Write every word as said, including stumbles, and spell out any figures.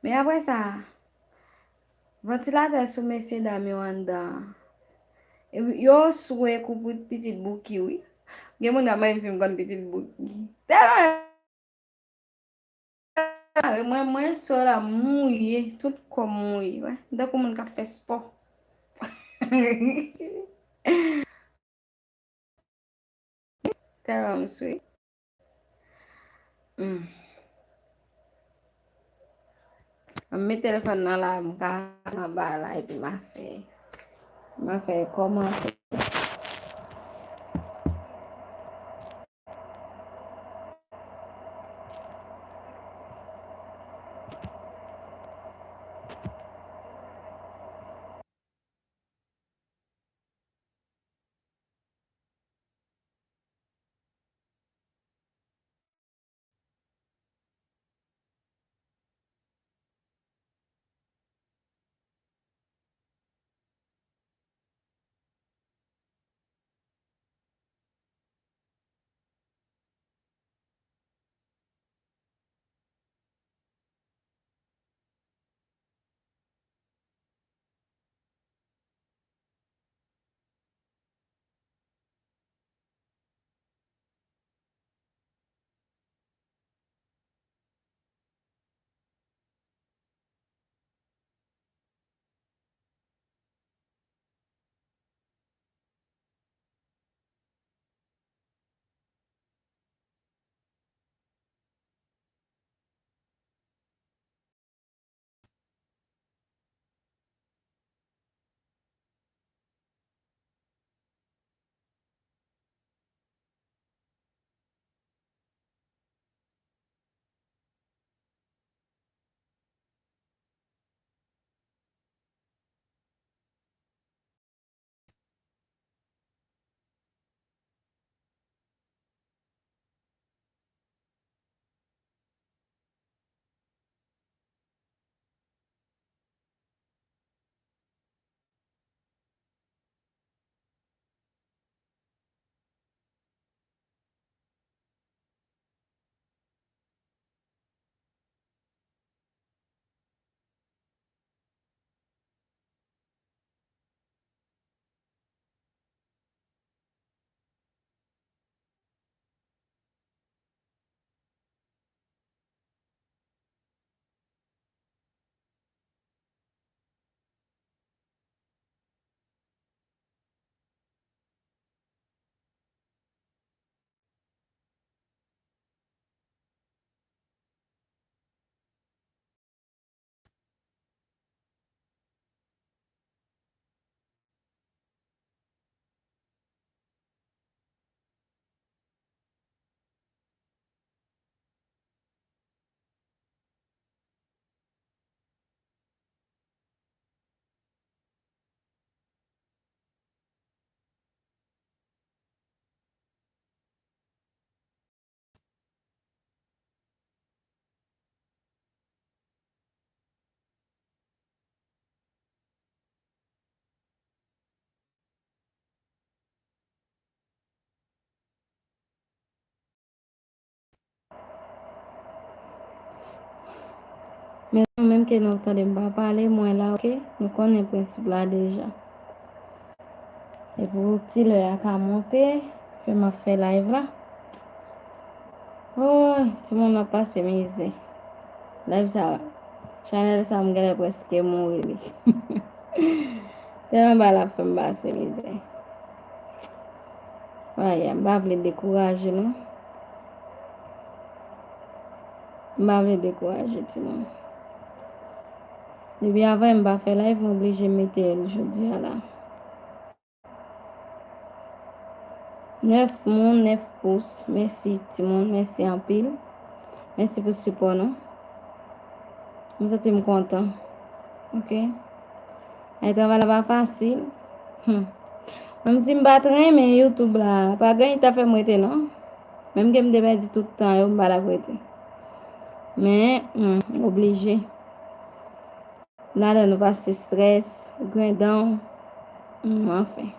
Men apre sa, vantilatè sou mesye dam yo anndan an. E yo swe kou pou pitit Bouki, wi. Gen moun k ap mande m si m konn pitit Bouki. Tèlman mwen, mwen swe la mouye, tout kò m mouye, wè. M tankou moun k ap fè spò. Tèlman m swe. Hmm. Mwen met telefòn nan la, m ka anba la, epi m a fè, m a fè kòmantè. Mezanmi, menm ke nou tande m pa pale, mwen la, oke? Nou konnen prensip la deja. E pou ti lè a ka monte, ke m ap fè live la. Woy, timoun ap pase mizè. Live sa, chanèl sa, m genlè prèske mouri li. Tèlman bagay la ap fè m pase mizè. Ay, m pa vle dekouraje non. M pa vle dekouraje timoun. Depi avan m pa fè live, m oblije mete l jodi a la. Nèf moun, nèf pous. Mèsi timoun, mèsi anpil. Mèsi pou sipò nou. M santi m kontan. Oke. Ay, travay la pa fasil. Hmm. Menm si m pa t renmen YouTube la, pa gen anyen ki ta fè m rete non. Menm ke m te pèdi tout tan yo, m pa t ap rete. Men, hmm, m oblije. Ladan nou pase strès, grendan, hmm, anfen.